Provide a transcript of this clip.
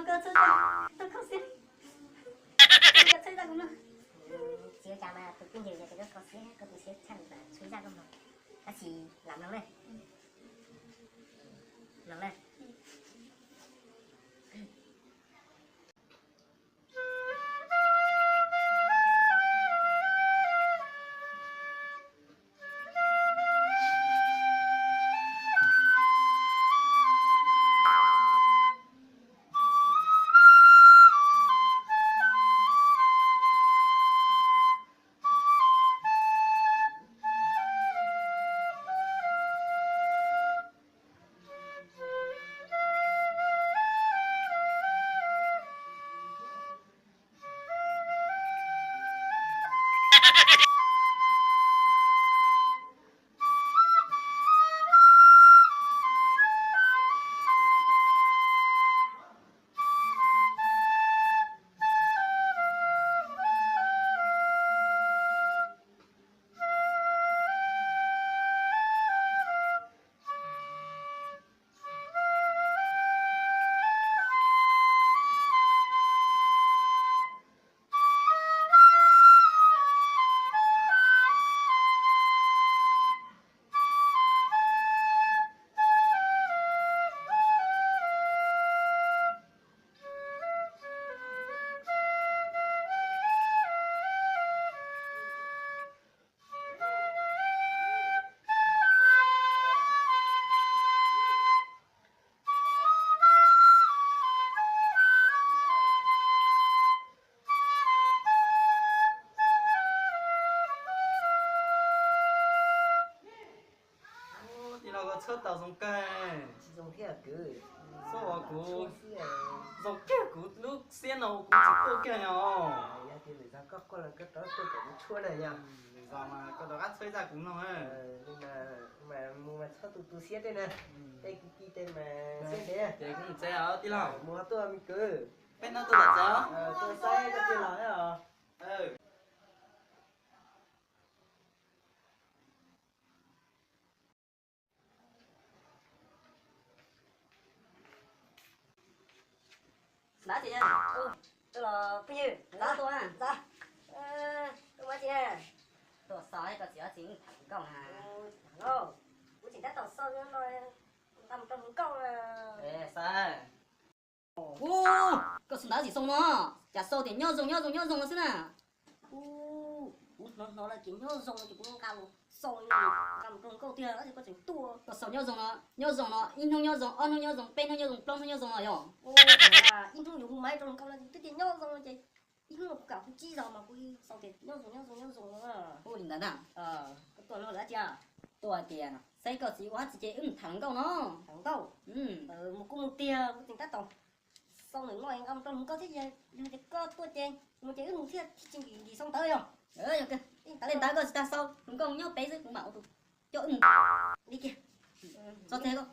Txiv, cas mas tus phooj ywg yog tias koj kho siab, koj tu siab tshaj li mas tshuav zaj koj mloog. Tab sis lam mloog na. Mloog na. Tij laug, koj txhawb tau zoo kawg. Tsis zoo thiab kwv. Txhob ua kuv zoo kiag, kuv lub siab no kuv tsis quaj kiag os. Yog tias lwm zaus koj quaj los koj rov tuaj kom kuv tshuab na yog. Lwm zaus mas koj rov qab txhawb zaj kuv mloog. Mas mus mas txhob tu tu siab tej na. Tej kwv tij tej mas siab ntev. Ces kuv mus tsev os tij laug. Mus tuaj me kwv. Peb hnub tuaj tom tsev os. Tuaj saib koj tij laug os. Xav tias, tus los phooj ywg, xav tua, xav, tus mas tias, tuaj xav koj txiv ob txiv tham nkauj na. Kuv tseem tab tom xav no, nqa mus rau hluas nkauj na. Xav. Ub, koj xav ntawd tsis xav no, cas xav tias nyob zoo nyob zoo nyob zoo no xwb na. Ub, kuv hnov hnov lawv tias nyob zoo no ces kuv nqa los xav, nqa mus rau hluas nkauj tiag tab sis koj tseem tuaj. Koj xav nyob zoo no, nyob zoo no, ib hnub nyob zoo, ob hnub nyob zoo, peb hnub nyob zoo, plaub hnub nyob zoo no yog. Ib hnub yuav hu maiv rau hluas nkauj no twb tias nyob zoo no ces ib hnub no kuv kam hu tsib zaug mas kuv xav tias nyob zoo nyob zoo nyob zoo no. Ub, li ntawd na. Koj tuaj no lawv tias, tuaj tias saib koj txiv ua dab tsi ces wb mus tham hluas nkauj no. Tham hluas nkauj. Mus kuv mus tiag, kuv tseem tab tom xav nws no nqa mus rau hluas nkauj thiab, yog tias koj tuaj ces mus ces wb mus thiab, tsis nkim nkim xav ntawd yog. Yog kawg, tej ntawd koj tsis tas xav, hluas nkauj nyob pem xwb kuv mam ua tus coj wb mus. Li kiag. Txhob txeg koj.